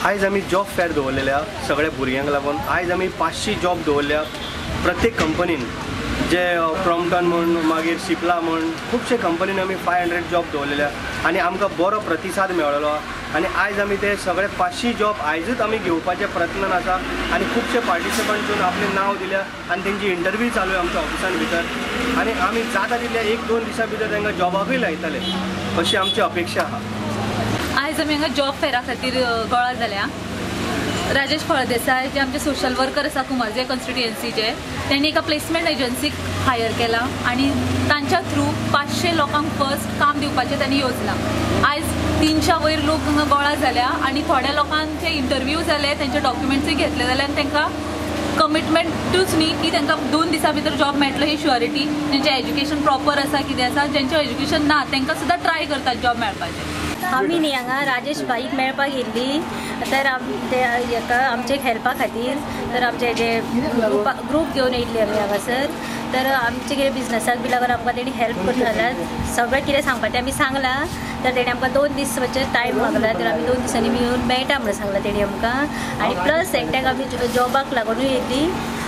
आयज आमी job fair दवरलेल्या सगळ्या भुरग्यांक लागून. आयज आमी 500 जॉब दवरल्या प्रत्येक कंपनीन, जे क्रॉम्पटन म्हूण, मागीर सिप्ला म्हूण, खुबशे कंपनीन आमी 500 जॉब दवरलेल्या आनी आमकां बरो प्रतिसाद मेळ्ळो. आनी आयज आमी ते सगळे 500 जॉब आयजूच आमी घेवपाचे प्रयत्नान आसा आनी खुबशे पार्टिसिपंट येवन आपलें नांव दिल्या आनी तेंची इंटरव्यू चालू आहे आमच्या ऑफिसान भितर आनी आमी जाता तितल्या 1-2 दिसां भितर तांकां जॉबाकूय लायतले अशी आमची अपेक्षा आसा. आयज आमी हांगा जॉब फेरा खातीर गोळा जाल्या. राजेश फळदेसाय जे आमचे सोशल वर्कर आसा कुमारजे कॉन्स्टिट्युएन्सीचे, तेणी एका प्लेसमेंट एजन्सीक हायर केला आनी तांच्या थ्रू 500 लोकांक फर्स्ट काम दिवपाचें तांणी योजलां. आयज 300 वयर लोक हांगा गोळा जाल्या आनी थोड्या लोकांचे इंटरव्यू जाले, तेंचे डॉक्युमेंट्सूय घेतले जाले आनी तांकां कमिटमेंटूच न्ही की तांकां 2 दिसां भितर जॉब मेळटलो ही शुअरिटी. तेंचें एज्युकेशन प्रॉपर आसा, कितें आसा, जेंचें एज्युकेशन ना तांकां सुद्दां ट्राय करतात जॉब मेळपाचें. आमी न्ही हांगा राजेश भाईक मेळपाक येयल्ली तर हेका आमचे हेल्पा खातीर, तर आमचे जे ग्रूप घेवन येयल्ली आमी हांगासर. तर आमचे कितें बिजनसाक बी लागून आमकां तेणी हेल्प करता, सगळें कितें सांगपाचें तें आमी सांगलां. तर तेणी आमकां 2 दीस मातशें टायम मागला, तर आमी 2 दिसांनी येवन मेळटा म्हणून सांगलां तेणी आमकां. आनी प्लस एकट्याक आमी जॉबाक लागुनूय येयल्ली,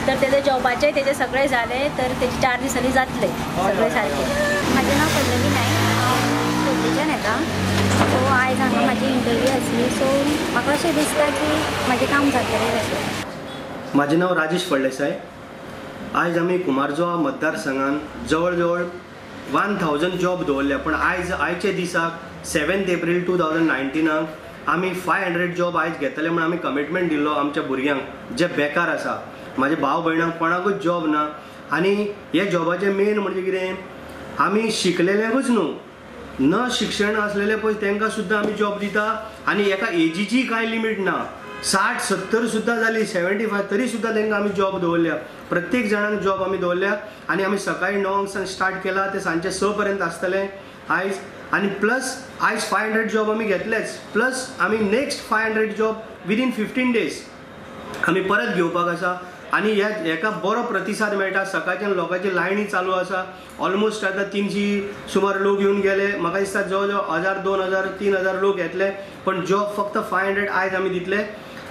तर तेजे जॉबाचें तेजें सगळें जालें, तर तेजें 4 दिसांनी जातलें सगळें सारकें. म्हाजें नांव पल्लवी नायक, हांव खोर्लेच्यान येता. सो आयज हांगा म्हाजी इंटरव्यू आसली, सो म्हाका अशें दिसता की म्हाजें काम जातलें अशें. म्हाजें नांव राजेश फळदेसाय. आयज आमी कुमारजुआ मतदारसंघान जवळ जवळ 1000 जॉब दवरल्या, पण आयज आयच्या दिसाक 7 एप्रील 2019 आमी 500 जॉब आयज घेतले म्हूण आमी कमिटमेंट दिल्लो आमच्या भुरग्यांक जे बेकार आसा, म्हाजे भाव भयणांक कोणाकूच जॉब ना. आनी हे जॉबाचें मेन म्हणजे कितें, आमी शिकलेल्यांकूच न्हू, न शिक्षण आसलेले पळय तांकां सुद्दां आमी जॉब दिता. आनी एका एजीची कांय लिमीट ना, 60-70 सुद्दां जाली, 75 तरी सुद्दां तांकां आमी जॉब दवरल्या. प्रत्येक जाणांक जॉब आमी दवरल्या आनी आमी सकाळीं 9 सावन स्टार्ट केला ते सांजचे 6 पर्यंत आसतलें आयज. आनी प्लस आयज 500 जॉब आमी घेतलेच, प्लस आमी नेक्स्ट 500 जॉब विदीन 15 डेज आमी परत घेवपाक आसा. आनी ह्या हेका बरो प्रतिसाद मेळटा. सकाळच्यान लोकांची लायनी चालू आसा. ऑलमोस्ट आतां 300 सुमार लोक येवन गेले. म्हाका दिसता जवळ जवळ 1000, 2000, 3000 लोक येतले, पण जॉब फक्त 500 आयज आमी दितले.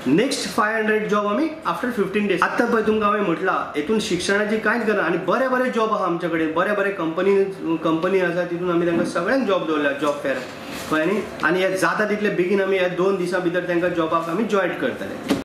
नेक्स्ट 500 जॉब आमी आफ्टर 15 डेज. आत्तां पळय तुमकां हांवें म्हटलां हेतून शिक्षणाची कांयच गरज. आनी बरे बरे जॉब आहा आमचे कडेन, बरे बरे कंपनी आसा, तितून आमी तांकां सगळ्यांक जॉब दवरल्या जॉब फेअर, कळ्ळें न्ही. आनी हे जाता तितले बेगीन आमी ह्या 2 दिसां भितर तांकां जॉबाक आमी जॉयन करतले.